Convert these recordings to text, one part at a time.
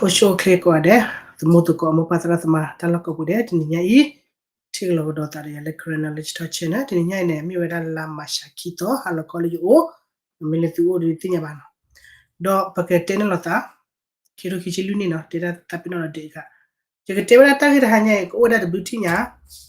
အိၣ်ဆူၣ်အိၣ်ချ့ကိးဂၤဒဲး, သမူသကိးမိၢ်ပၢ်သရၣ်သမါ တၢ်လီၢ်ကိးပူၤဒဲး, တနံၤညါအံၤ ထံၣ်လိာ်ကဒီးသးဒီးယၤလၢ Karen Knowledge Talk Channel န့ၣ်, တနံၤညါအံၤန့ၣ် မ့ၢ်ဝဲဒၣ်လါမၤရှးခံသီ ဟါလီၤခီလၢယအိၣ်, မ့ၢ်လၢသုအိၣ်ဒီးသ့ၣ်ညါဘၣ်နီၤ, ဒီးပကတဲန့ၣ်လိာ်သး ခံထိခံဆံလွံၢ်နံၣ်နီၤ, တဲဒၣ်သးပ့ၤနီၣ်ဒီးဒဲးဂၤ, ယကတဲဝဲဒၣ်တၢ်ဂ့ၢ်တဟါညါအံၤ ကအိၣ်ဝဲဒၣ်တဘျုးထံၣ်ညါ,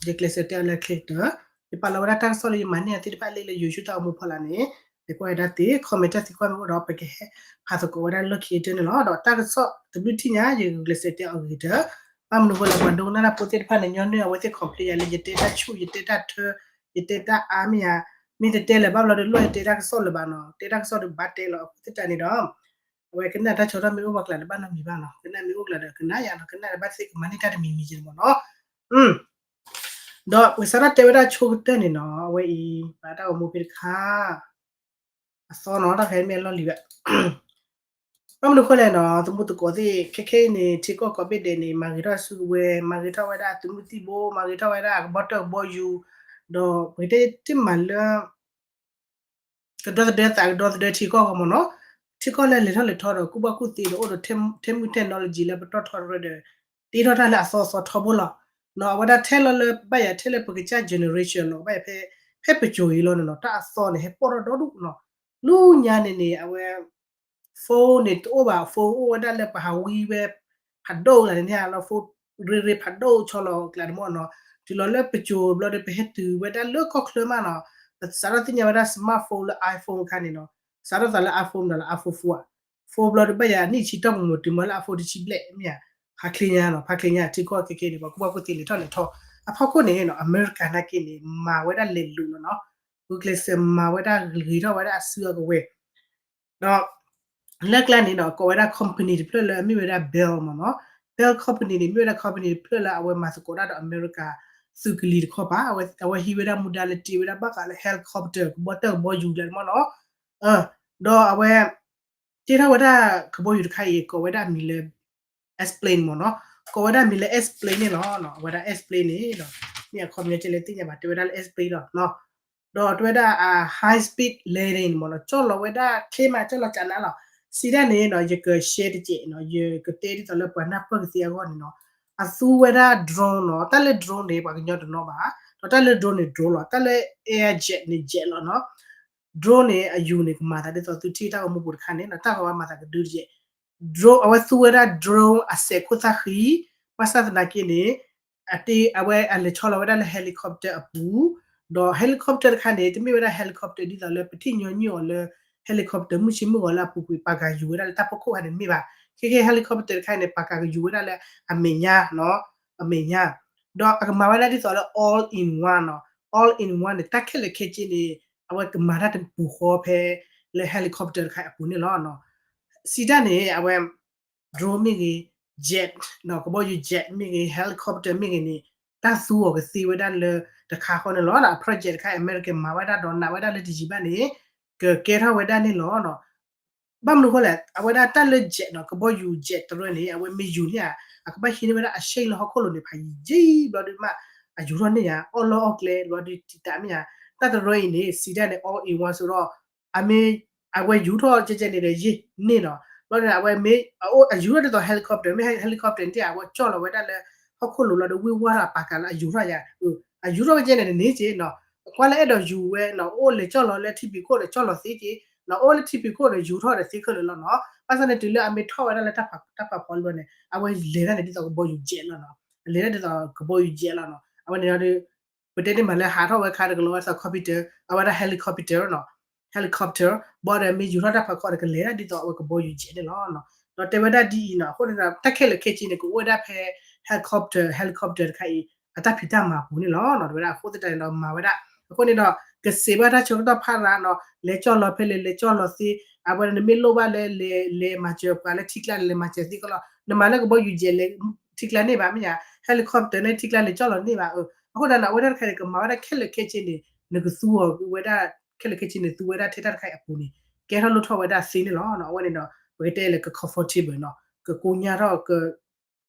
ယကျဲးစၢးတဲအီၤလၢချ့ကတၢၢ်, ယပာ်လီၤဝဲဒၣ်တၢ်ကစီၣ်လၢယမၤန့ၢ်အသ့ၣ်တဖၣ်လၢ လၢ YouTube တၢ်အိၣ်မူဖီလာ်န့ၣ်, လဲၤကွၢ်ဝဲဒၣ်သ့ comment တၢ်သံကွၢ်မ့ၢ်အိၣ်ဒီး ပကဟဲဖးသကိးဝဲဒၣ်လၢခံကတၢၢ်န့ၣ်လီၤ. ဒီးတၢ်ကစီၣ်တဘျုးထံၣ်ညါ ယကျဲးစၢးတဲအီၤဂ့ၤကတၢၢ်, ဘၣ်မနုၤဃိလဲၣ် ပှၤဒိကနၣ်တၢ်ဖိသ့ၣ်တဖၣ်န့ၣ် ညီနုၢ်အဝဲသ့ၣ် complain ယၤလၢယတဲတၢ်ဆူၣ် ယတဲတၢ်ထၢ ယတဲတၢ်အါမ့ၢ်ဧါ, မ့ၢ်တတဲလၢၤဘၣ်ဘျီဒီး လိၣ်ယတဲတၢ်ကစီၣ်လၢၤဘၣ်နီၤ, တဲတၢ်ကစီၣ်ဒီးဘၣ်တဲလီၤ အဃိသတးန့ၣ်ဒီး အဝဲကနၣ်တၢ်ဆီထီၣ်မ့ၢ်အိၣ်ပှၤကျါဒီးဘၣ်နီတမံၤဘၣ်နီၤ, ကနၣ်မ့ၢ်အိၣ်ကျါဒီးကနၣ်ယၤနီၤ, ကနၣ်ဒီးဘၣ်သ့ၣ်ကမၤန့ၢ်တၢ်တမံၤမံၤက့ၤမ့ၢ်နီၤ. ဒီးကစးထီၣ်တဲဝဲဒၣ်ဆိကတၢၢ်န့ၣ်နီၤ, အဝဲအံၤ ပှၤတၢ်အိၣ်မူဖဲတခါ အသီနီၤ, တၢ်ခဲအံၤမ့ၢ်အလီၢ်လံၤဘၣ် ဘၣ်မနုၤဃိလဲၣ်နီၤ, သမူသကိးသ့ၣ် ခဲခဲအံၤန့ၣ် ထံကီၢ်ကိးဘ့ၣ်ဒဲးန့ၣ် မၤဂ့ၤထီၣ်စုကဝဲၤ, မၤဂ့ၤထီၣ်ဝဲဒၣ်သုးမုၢ်သံၣ်ဘိ, မၤဂ့ၤထီၣ်ဝဲဒၣ်ကဘီတၢၢ်ကဘီယူၤ, ဒီးပကတဲတ့ၢ်မးလၢ ကဒီသဒၢသးကဒီသဒၢထံကီၢ်ဂီၢ်မ့ၢ်နီၤ, ထံကီၢ်လၢလဲၤထီၣ်လဲၤထီဒီး ကူၣ်ဘၣ်ကူၣ်သ့ဒီး အိၣ်ဒီးထဲမုၢ် technology လၢပတီၢ်ထီတရၢဒီး တ့ထီၣ်တၢ်လၢအသီအသီထီဘိလီၤ. အဝဲဒၣ်ထဲလီၤလၢဘၣ်ယၤထဲလၢပကစၢ် generation လီၤ, ဘၣ်ယၤဖဲ ဖဲပစိၤအံၤလီၤန့ၣ်နီၤ, တၢ်အသီန့ၣ် ဟဲပီၣ်ထီၣ်ဒီဒူၣ်နီၤ, လၢညါန့ၣ်န့ၣ် အဝဲ phone န့ၣ်တအိၣ်ဘၣ်, phone အိၣ်ဝဲဒၣ်လၢပဟးဝံဝဲ ဖးဒိၣ်လၢန့ၣ်လီၤ, phone ရ့ရ့ဖးဒိၣ်ဆီလီၤကျါတမီၢ်နီၤ, တုၤလီၤလၢပစိၤဘျီဒီး ပဟဲတုၤဝဲဒၣ်လၢကီၢ်ချၢမးနီၤ, ပစးထီၣ်သ့ၣ်ညါဝဲဒၣ် smartphone လၢ iPhone အခါန့ၣ်နီၤ, စးထီၣ်သးလၢ iPhone ဒီးလၢ iPhone four, phone ဘျီဒီးဘၣ်ယၤနံၣ်ဆံတီၢ်ပူၤမ့ၢ်တုၤမ့ၢ်လၢ iPhone တဆံဘျဲၣ်မ့ၢ်ဧါ, ဖးချ့ညါနီၤ, ဖးချ့ညါ ထံကီၢ်ခဲခဲန့ၣ် ပှၤကူၣ်ဘၣ်ကူၣ်သ့လဲၤထီၣ်လဲၤထီ, အဖီခိၣ်န့ၣ်နီၤ, အမဲရကၤနာ်က့န့ၣ် မၤဝဲဒၣ်လဲၤလိာ်လီၤနီၤ, ဂုာ်ကျဲးစၢးမၤဝဲဒၣ်ဂ့ၤထီၣ်ဝဲဒၣ်အစုအကဝဲၤ ဒီး လၢကျါန့ၣ်နီၤ ကိးဝဲဒၣ် company တဖျၢၣ်လၢအမ့ၢ်ဝဲဒၣ် Bell မ့ၢ်နီၤ, Bell company န့ၣ် မ့ၢ်ဝဲဒၣ် company တဖျၢၣ်လၢအဝဲမၤသကိးတၢ်ဒီးအမဲရကၤသုးကလံၤတခီပၤ, အဝဲဟံးဝဲဒၣ်မူဒါလၢတ့ဝဲဒၣ်ဘၣ်ဃးလၢ helicopter ကဘီတၢၢ်ကဘီယူၤလၢမ့ၢ်နီၤ, ဒီးအဝဲ တ့ထီၣ်ဝဲဒၣ်ကဘီယူၤတခါအံၤ ကိးဝဲဒၣ်မံၤလၢ airplane မ့ၢ်နီၤ, ကိးဝဲဒၣ်မံၤလၢ airplane န့ၣ်လီၤ. အဝဲဒၣ် airplane န့ၣ်ဒီး မ့ၢ်အခီပညီကဲလဲၣ်သ့ၣ်ညါဘၣ်, တဲဝဲဒၣ်လၢ airplane လီၤ. ဒီးတဲဝဲဒၣ်အ high speed landing မ့ၢ်နီၤ, ကၠီၣ်လီၤဝဲဒၣ်ချ့မး ကၠီၣ်လီၤကနးလီၤ. စံးဒၣ်န့ၣ်နီၤ ယက share တကဲးနီၤ, ယကတဲဒ်သိးလၢပှၤနၢ်ပၢၢ်ကသ့အဂီၢ်န့ၣ်နီၤ, အသူဝဲဒၣ် drone နီၤ, တၢ်လၢ drone န့ၣ် ပှၤကညီတနီၤဘၣ်, ဒီးတၢ်လၢ drone န့ၣ် drone လီၤ, တၢ်လၢ air jet န့ၣ် jet လီၤနီၤ. drone န့ၣ် အယူၤန့ၣ် ကမၤသးဒ်သိးသုထံၣ်တၢ်အိၣ်မူပူၤတခါန့ၣ်နီၤ, တၢ်ဂီၤဝဲမၤသးကဒုတကဲး drone အဝဲသူဝဲဒၣ် drone အစဲးခိၣ်သၣ်ဃံ, ဘၣ်ဆၣ်သနာ်က့န့ၣ် အဝဲအလဲၤဆီလီၤဝဲဒၣ်လၢ helicopter အပူၤ, ဒီး helicopter တခါန့ၣ် တမ့ၢ်ဝဲဒၣ် helicopter ဒ်သိးလၢပထံၣ်ညီနုၢ်အီၤလၢ helicopter မုၢ်ဆ့မုၢ်ဂီၤလၢအပူၤကွံာ် ပာ်ကၤယူၤဝဲဒၣ်လၢတၢ်ဖီခိၣ်ခါန့ၣ်မ့ၢ်ဘၣ်. ခဲခဲ helicopter တခါန့ၣ် ပာ်ကၤကယူၤဝဲဒၣ်လၢအမဲာ်ညါနီၤ, အမဲာ်ညါ, ဒီးအကမၤဝဲဒၣ်ဒ်သိးလၢ all in one နီၤ, all in one န့ၣ် တၢ်ခဲလၢာ်ခဲဆ့န့ၣ် အဝဲကမၤတၢ်တပူၤဃီဖဲလၢ helicopter တခါအပူၤန့ၣ်လီၤ. စံးတၢ်န့ၣ် အဝဲ drone မ့ၢ်ဂ့ၤ, jet နီၤ, ကဘီယူၤ jet မ့ၢ်ဂ့ၤ, helicopter မ့ၢ်ဂ့ၤန့ၣ် တၢ်သူအီၤကသ့ဝဲဒၣ်လၢတခါဃီန့ၣ်လီၤ. ဒီးအ project တခါ အမဲရကၤမၤဝဲဒၣ်ဒီးနာ်ဝဲဒၣ်လၢတယံာ်ဘၣ်န့ၣ် ကကဲထီၣ်ဝဲဒၣ်န့ၣ်လီၤ. ဘၣ်မနုၤဃိလဲၣ်, အဝဲဒၣ်တၢ်လၢ jet နီၤ, ကဘီယူၤ jet တရၢန့ၣ် အဝဲမ့ၢ်ယူၤန့ၣ်ဧါ, အကဘၣ်ဟံးန့ၢ်ဝဲဒၣ်အ shape လၢဟီၣ်ခိၣ်လိၤန့ၣ် ဖးယံာ်ဘျီဒုးမး အယူၤထီၣ်န့ၢ်ဧါ, အီၣ်လီၢ်အီၣ်ကျဲဘျီဒုးတံာ်တာ်မ့ၢ်ဧါ, တၢ်တရၢအံၤန့ၣ် စံးတၢ်န့ၣ် all in one ဆိုတော့ အမ့ၢ် အဝဲယူၤထီၣ်ကဲကဲန့ၣ်ဒီးယံာ်န့ၢ်နီၤ, ဘျီန့ၣ် အဝဲမ့ၢ် အယူၤထီၣ်ဒ်သိး helicopter မ့ၢ် helicopter န့ၣ် အဝဲကၠီၣ်လီၤဝဲဒၣ်လၢ ဟီၣ်ခိၣ်လိၤလီၤဒီး ဝ့ၢ်ဝါထီၣ်အပာ်ကၤလၢအယူၤထီၣ်ယၤ, အယူၤထီၣ်ဝဲကဲန့ၣ်န့ၣ်က့နီၤ, ကွၢ်လၢအဲၣ်ဒိးယူၤဝဲနီၤ, အိၣ်လဲၤကၠီၣ်လီၤလၢထံဖံးခိၣ်ဒီးကၠီၣ်လီၤသ့က့, အိၣ်လၢထံဖံးခိၣ်ဒီးယူၤထီၣ်ဒီးသ့ခဲလၢာ်လီၤနီၤ. ဘၣ်ဆၣ်န့ၣ် တုၤလၢအမ့ၢ်ထီၣ်ဝဲဒၣ်လၢတၢ်ဖးဖီလၢန့ၣ် အဝဲလဲၤတၢ်န့ၣ်ဒ်သိးကဘီယူၤ jet လီၤနီၤ, လဲၤတၢ်ဒ်သိးကဘီယူၤ jet လီၤနီၤ. အဝဲန့ၣ်ဒီး ပတဲတ့ၢ်မးလၢဟးထီၣ်ဝဲခါတကလီၤဝဲဒ်သိး computer အဝဲဒၣ် helicopter နီၤ, helicopter ဘၣ်ဒီးမ့ၢ်ယူၤထီၣ်တၢ်ဖးဖီဒီးကလဲၤတၢ်ဒ်သိးအဝဲကဘီယူၤ jet န့ၣ်လီၤ. ဒီးတဲဝဲဒၣ်ဒ်အံၤနီၤ, အဃိန့ၣ်ဒီး တၢ်ခဲလၢာ်ခဲဆ့န့ၣ် ကအိၣ်ဝဲဒၣ်ဖဲ helicopter, helicopter တခါအံၤ အတၢ်ဖံးတၢ်မၤအပူၤန့ၣ်လီၤ. တဲဝဲဒၣ်အဃိသတးန့ၣ်ဒီးမၤဝဲဒၣ်, အဃိန့ၣ်ဒီး ကစံးဘၣ်တၢ်ဆၢကတီၢ်ဖးရၤနီၤ, လဲၤကၠီၣ်လီၤဖဲလဲၣ် လဲၤကၠီၣ်လီၤသ့, အဝဲနမ့ၢ်လိၣ်ဘၣ်လၢ လဲၤမၤစၢၤပှၤလၢထံကျါန့ၣ် လဲၤမၤစၢၤသ့ကလီၤ. နမၤလၢကဘီယူၤ jet လဲၤထံကျါန့ၢ်ဘၣ်မ့ၢ်ဧါ, helicopter န့ၣ် ထံကျါလဲၤကၠီၣ်လီၤန့ၢ်ဘၣ်. အဃိသတးန့ၣ် အဝဲဒၣ်တခါန့ၣ် ကမၤဝဲဒၣ်ခဲလၢာ်ခဲဆ့န့ၣ် နကသူအီၤဝဲဒၣ် ခဲလၢာ်ခဲဆ့န့ၣ် သူဝဲဒၣ်ထဲတၢ်တခါအံၤအပူၤန့ၣ် ကဲထီၣ်လိၣ်ထီၣ်ဝဲဒၣ်သ့န့ၣ်လီၤ. အဝဲန့ၣ်ဒီး ပကတဲလၢက comfortable နီၤ, ကကိညါထီၣ် က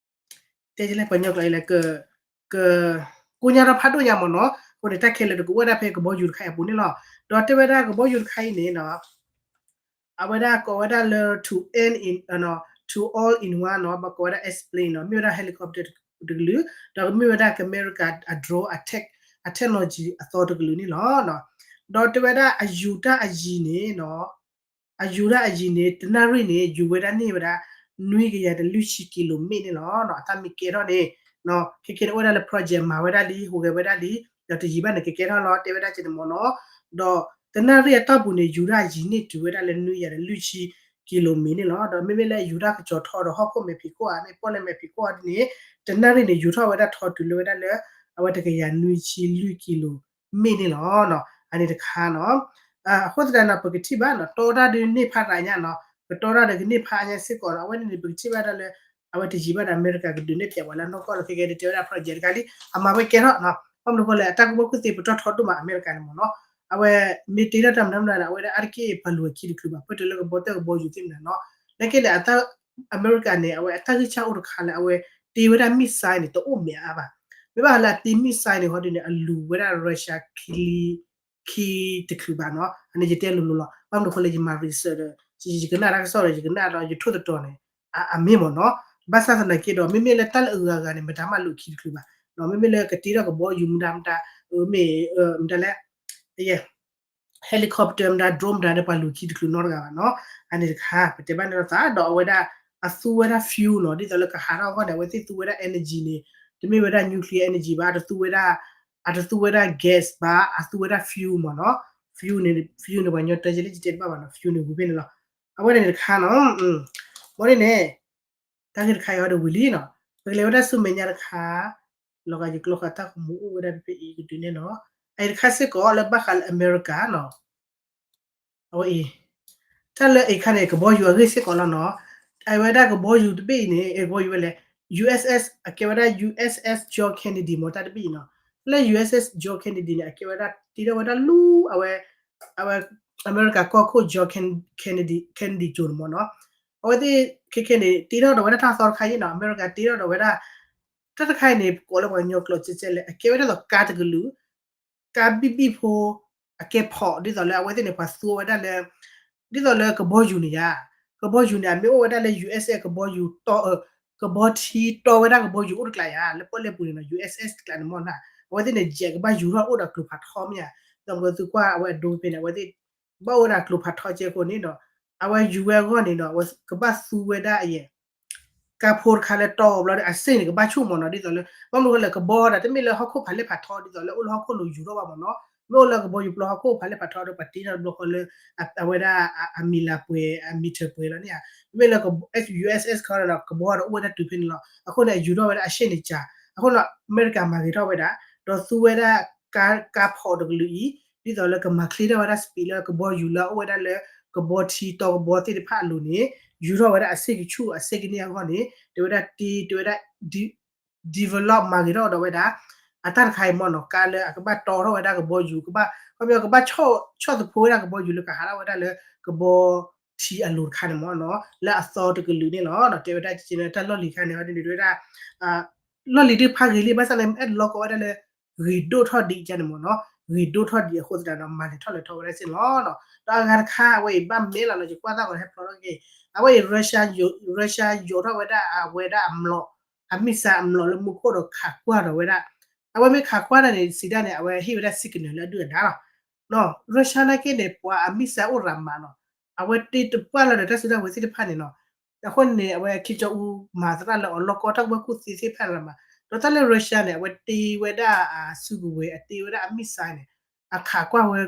တဲလၢပှၤကညီကျိာ်အံၤလဲၣ်, ကိညါထီၣ်ဖးဒိၣ်ညါမ့ၢ်နီၤ. အဃိန့ၣ် တၢ်ခဲလၢာ်တကအိၣ်ဝဲဒၣ်ဖဲကဘီယူၤတခါအံၤအပူၤန့ၣ်လီၤ. ဒီးတဲဝဲဒၣ်ကဘီယူၤတခါအံၤန့ၣ်နီၤ အဝဲဒၣ်ကိးဝဲဒၣ်လၢ to end in, နီၤ, to all in one နီၤ ဘၣ်ကိးဝဲဒၣ် S-plane နီၤ မ့ၢ်ဝဲဒၣ် helicopter တကလုာ် ဒီးကမ့ၢ်ဝဲဒၣ်ကမ့ၢ်အမဲရကၤအ drone အ tech အ technology အသီတကလုာ်န့ၣ်လီၤ. ဒီးတဲဝဲဒၣ်အယူၤတၢ်အယံၤန့ၣ်နီၤ အယူၤတၢ်အယံၤန့ၣ် တနၣ်ရံၣ်န့ၣ် ယူၤဝဲဒၣ်န့ၢ်ဝဲဒၣ် နွံကယၤတလွံၢ်ဆံကံလိၤမ့ၣ်န့ၣ်လီၤ. အတၢ်မ့ၢ်ကဲထီၣ်န့ၣ် ခဲကနံၣ်န့ၣ် အိၣ်ဝဲဒၣ်လၢ project မၤဝဲဒၣ်လံ ဟူးဂဲၤဝဲဒၣ်လံ ဒီးတယံာ်ဘၣ်န့ၣ် ကကဲထီၣ်လီၤ တဲဝဲဒၣ်ကဲန့ၣ်မ့ၢ်နီၤ. ဒီးတနၣ်ရံၣ်အတီၢ်ပူၤန့ၣ် ယူၤတၢ်အယံၤန့ၢ်တုၤဝဲဒၣ်လၢနွံကယၤတလွံၢ်ဆံကံလိၤမ့ၣ်န့ၣ်လီၤ. ဒီးမ့မ့ၢ်လၢယူၤတၢ်ကစီၤထီဒီးဟီၣ်ခိၣ်မဲာ်ဖံးခိၣ်ဧါ မ့ၢ်ပီၣ်လဲၣ်မဲာ်ဖံးခိၣ်ဧါဒ်န့ၣ် တနၣ်ရံၣ်န့ၣ် ယူၤထီၣ်ဝဲဒၣ်ထီတုၤလၢဝဲဒၣ်လၢ အဝဲတကယၤနွံဆံလွံၢ်ကံလိၤမ့ၣ်န့ၣ်လီၤ. အန့ၣ်တခါနီၤ အဃိသတးန့ၣ် ပကထံၣ်ဘၣ်နီၤ တီတၢ်ဒုးန့ၢ်ဖးရၤညါနီၤ ကတီတၢ်ဒီးကန့ၢ်ဖးအါညါစ့ၢ်ကီးနီၤ အဝဲန့ၣ်န့ၣ် ပကထံၣ်ဘၣ်ဒၣ်လၢ အဝဲတယံာ်ဘၣ်ဒီးအမဲရကၤကဒုးနဲၣ်ဖျဲးဝဲလၢနီၢ်ကီၢ်လီၤ ခဲကဲဒ်တဲဝဲဒၣ် project တခါလံ အမၤဝဲကဲထီၣ်နီၤ ဘၣ်မနုၤဃိလဲၣ် အတၢ်ကူၣ်ဘၣ်ကူၣ်သ့ပတီၢ်ထီဒိၣ်မးအမဲရကၤန့ၣ်မ့ၢ်နီၤ အဝဲမ့ၢ်တ့ထီၣ်တၢ်မနုၤမနုၤန့ၣ် အဝဲဒၣ်အါတက့ၢ်ပှၤလူၤအခံတချုးဘၣ် ပၢၢ်တုၤလၢကဘီတၢၣ်ကဘီယူၤသ့ၣ်မနုၤနီၤ နာ်က့န့ၣ် အမဲရကၤန့ၣ် အဝဲအတၢ်ဂံၢ်စၢ်အိၣ်တခါလၢအဝဲတ့ဝဲဒၣ် missile န့ၣ် တအိၣ်မဲာ်အါဘၣ် မ့ၢ်ဘၣ်လၢအတ့ missile န့ၣ် ဟီဒ်န့ၣ် အလူၤဝဲဒၣ် Russia ခံတချုးဘၣ်နီၤ အန့ၣ်ယတဲလိၤလိၤလီၤ ဘၣ်မနုၤဃိလၢယမၤ research ဒီး ယကနၣ်တၢ်ကစီၣ်ဒီး ယကနၣ်ဒီးယထိၣ်သတြီၤန့ၣ် အမ့ၢ်မ့ၢ်နီၤ ဘၣ်ဆၣ်သနာ်က့ဒီး မ့မ့ၢ်လၢတၢ်လၢအဂၤဂၤန့ၣ် မတၤမးလူၤခံတချုးဘၣ် မ့မ့ၢ်လၢကတ့ထီၣ်ကဘီယူၤမတၤမတၤ မ့ၢ် မတၤလဲၣ် helicopter မတၤ drone မတၤဒီး ပှၤလူၤခံတချုးနီတဂၤဘၣ်နီၤ အန့ၣ်တခါ ပတဲဘၣ်န့ၣ်လီၤသး ဒီးအဝဲဒၣ် အသူဝဲဒၣ် fuel နီၤ ဒ်သိးလၢကဟးထီၣ်အဂီၢ်န့ၣ် အဝဲသ့ၣ်သူဝဲဒၣ် energy န့ၣ် တမ့ၢ်ဝဲဒၣ် nuclear energy ဘၣ် အတသူဝဲဒၣ် အတသူဝဲဒၣ် gas ဘၣ် အသူဝဲဒၣ် fuel မ့ၢ်နီၤ fuel န့ၣ် fuel န့ၣ် ပှၤကညီတၢ်ယဲလၢယတဲတဘၣ်ဘၣ်နီၤ fuel န့ၣ် ဝံၤဖဲန့ၣ်လီၤ အဝဲန့ၣ်တခါနီၤ ဘၣ်န့ၣ်န့ၣ် တၢ်ဂ့ၢ်တခါအံၤဒီးဝံၤလံနီၤ ပကလဲၤဝဲဒၣ်ဆူမဲာ်ညါတခါ လီၤဂာ်ယကျိဃာ်တၢ်ကမူအိၣ်ဝဲဒၣ်ဖဲဖဲအံၤကဒုးနဲၣ်နီၤ အအံၤတခါစ့ၢ်ကီးလၢဘၣ်ဃးလၢအမဲရကၤနီၤ အဝဲအံၤ တၢ်လၢအံၤခါန့ၣ် ကဘီယူၤအဂ့ၢ်စ့ၢ်ကီးလီၤနီၤ အဝဲဒၣ်ကဘီယူၤတဘ့ၣ်အံၤန့ၣ် ကဘီယူၤဝဲလဲၣ် USS အကဲဝဲဒၣ် USS John Kennedy မ့ၢ်တၢ်တဘ့ၣ်အံၤနီၤ လၢ USS John Kennedy န့ၣ် အကဲဝဲဒၣ်တ့ထီၣ်ဝဲဒၣ်လူၤ အဝဲ အဝဲ အမဲရကၤကီၢ်ခိၣ် John Ken- Kennedy Kennedy ကၠိၤန့ၣ်မ့ၢ်နီၤ အဝဲသ့ၣ်ခဲခဲန့ၣ် တ့ထီၣ်ဒီးဝဲဒၣ်တၢ်သီတခါအံၤနီၤ အမဲရကၤတ့ထီၣ်ဒီးဝဲဒၣ် တၢ်တခါအံၤန့ၣ် ကိးလၢပှၤကညီကျိာ်ကဲကဲလဲၣ် အကဲဝဲဒၣ်သိးကါတကလုာ် ကါဘံၣ်ဘံၣ်ဖိ အကဲဖီး ဒ်သိးလၢအဝဲသ့ၣ်န့ၣ် ပှၤသူဝဲဒၣ်လၢ ဒ်သိးလၢကဘီယူၤန့ၣ်ယါ ကဘီယူၤန့ၣ် အမ့ၢ်အိၣ်ဝဲဒၣ်လၢ ယူၤအ့းအ့း ကဘီယူၤတီ ကဘီထံတီဝဲဒၣ်ကဘီယူၤအိၣ်တကျးယါ လၢပီၣ်လဲၣ်ပူၤန့ၣ်နီၤ ယူၤအ့းအ့း တကျးန့ၣ်မ့ၢ်နီၤ အဝဲသ့ၣ်န့ၣ် jet ကဘၣ်ယူၤထီၣ်အိၣ်ဒီးကျိဖးထီမ့ၢ်ဧါ ဒီးပကသုကွၢ်အဝဲအဒိဖဲန့ၣ် အဝဲသ့ၣ် ဘၣ်အိၣ်ဝဲဒၣ်ကျိဖးထီကဲအဃိန့ၣ်ဒီး အဝဲယူၤဝဲအဂီၢ်န့ၣ်ဒီး အဝဲကဘၣ်သူဝဲဒၣ်အယဲၢ် ကါဖိတခါလၢတီအီၤဘျီဒီး အစ့ၣ်န့ၣ် ကဘၣ်ဆူၣ်မ့ၢ်နီၤ ဒ်သိးလၢ ဘၣ်မနုၤဃိလၢကဘီဒီး တမ့ၢ်လၢဟီၣ်ခိၣ်ဖးလဲၢ်ဖးထီ ဒ်သိးလၢအိၣ်လၢဟီၣ်ခိၣ်လိၤယူၤထီၣ်ဘၣ်မ့ၢ်နီၤ မ့ၢ်အိၣ်လၢကဘီယူၤပျီဟီၣ်ခိၣ်ဖးလဲၢ်ဖးထီဒီး ပှၤတ့ထီၣ်တဘျီဃီလၢ အဝဲဒၣ် အမံၤလၤပှဲၤ အမံၤထၢၣ်ပှဲၤလီၤန့ၣ်ဧါ မ့မ့ၢ်လၢ ယူၤအ့းအ့း ခီဒီး ကဘီဒီးအိၣ်ဝဲဒၣ်တုၤဖဲန့ၣ်လီၤ အဃိန့ၣ် အယူၤထီၣ်ဝဲဒၣ်အစ့ၣ်န့ၣ်ကၢ် အဃိန့ၣ် အမဲရကၤမၤဂ့ၤထီၣ်ဝဲဒၣ် ဒီးသူဝဲဒၣ် ကါဖီးတကလုာ်အံၤ ဒ်သိးလၢကမၤချ့ထီၣ်ဝဲဒၣ် speed လၢကဘီယူၤလၢအအိၣ်ဝဲဒၣ်လၢ ကဘီထံတီကဘီသ့ၣ်တဖၣ်အလိၤန့ၣ် ယူၤထီၣ်ဝဲဒၣ်အစ့ၣ်ကဆူၣ်အစ့ၣ်ကန့ၢ်အဂီၢ်န့ၣ် တဲဝဲဒၣ်တ့ တဲဝဲဒၣ် develop မၤဂ့ၤထီၣ်ဒီးဝဲဒၣ် အတၢ်တခါအံၤမ့ၢ်နီၤ ကါလၢအကဘၣ်တီထီၣ်ဝဲဒၣ်ကဘီယူၤ ကဘၣ် ခီပညီကဘၣ်ဆီၣ်သဖိဝဲဒၣ်ကဘီယူၤလၢကဟးထီၣ်ဝဲဒၣ်လၢ ကဘီထံအလိၤတခါန့ၣ်မ့ၢ်နီၤ လၢအသီတကလုာ်န့ၣ်လီၤ တဲဝဲဒၣ်က့န့ၣ် တၢ်လီၢ်လံၤခါန့ၣ် ဟီဒ်န့ၣ်တဲဝဲဒၣ် လီၢ်လံၤဒုးဖးဂ့ၤလံ ဘၣ်ဆၣ်န့ၣ် အဲၣ်ဒိးလီၢ်ကီဝဲဒၣ်လၢ ဂ့ၤဒိၣ်ထီၣ်ဒံးကန့ၣ်မ့ၢ်နီၤ ဂ့ၤဒိၣ်ထီၣ်ဒံးအဃိသတးဒီး မၤလဲၤထီၣ်လဲၤထီဝဲဒၣ်စ့ၢ်လီၤနီၤ ဒီးအဂၤတခါ အဝဲအံၤဘၣ်မဲာ်လီၤနီၤ ယကွၢ်သၣ်ဂီၤဟဲဖျိးထီၣ်က့ၤ အဝဲအံၤ Russia ယိးထီၣ်ဝဲဒၣ်အဝဲဒၣ်အမျိာ် အမံၣ်စၢ်အမျိာ်လၢမူခိၣ်ဒီး ခးကွၢ်ဒီးဝဲဒၣ် အဝဲမ့ၢ်ခးကွၢ်ဒၣ်န့ၣ် စံးဒၣ်န့ၣ် အဝဲဟ့ၣ်ဝဲဒၣ် signal လၢအဒုၣ်အဒါလီၤ Russia နာ်က့န့ၣ် ပှၤအမံၣ်စၢ်အိၣ်ရၤမးနီၤ အဝဲတ့တပှၢ်လီၤဒီးတၢ်စုတၢ်ဝဲၤသ့ၣ်တဖၣ်န့ၣ်နီၤ အဃိန့ၣ် အဝဲ Kim Jong Un မၤသရၣ်လၢအီၤလီၢ်ကီတၢ်ကူၣ်ဘၣ်ကူၣ်သ့သ့ၣ်တဖၣ်ရၤမး ဒီးတၢ်လၢ Russia န့ၣ် အဝဲတ့ဝဲဒၣ်အစုကဝဲၤ အတ့ဝဲဒၣ်အမံၣ်စၢ်န့ၣ် အခးကွၢ်ဝဲ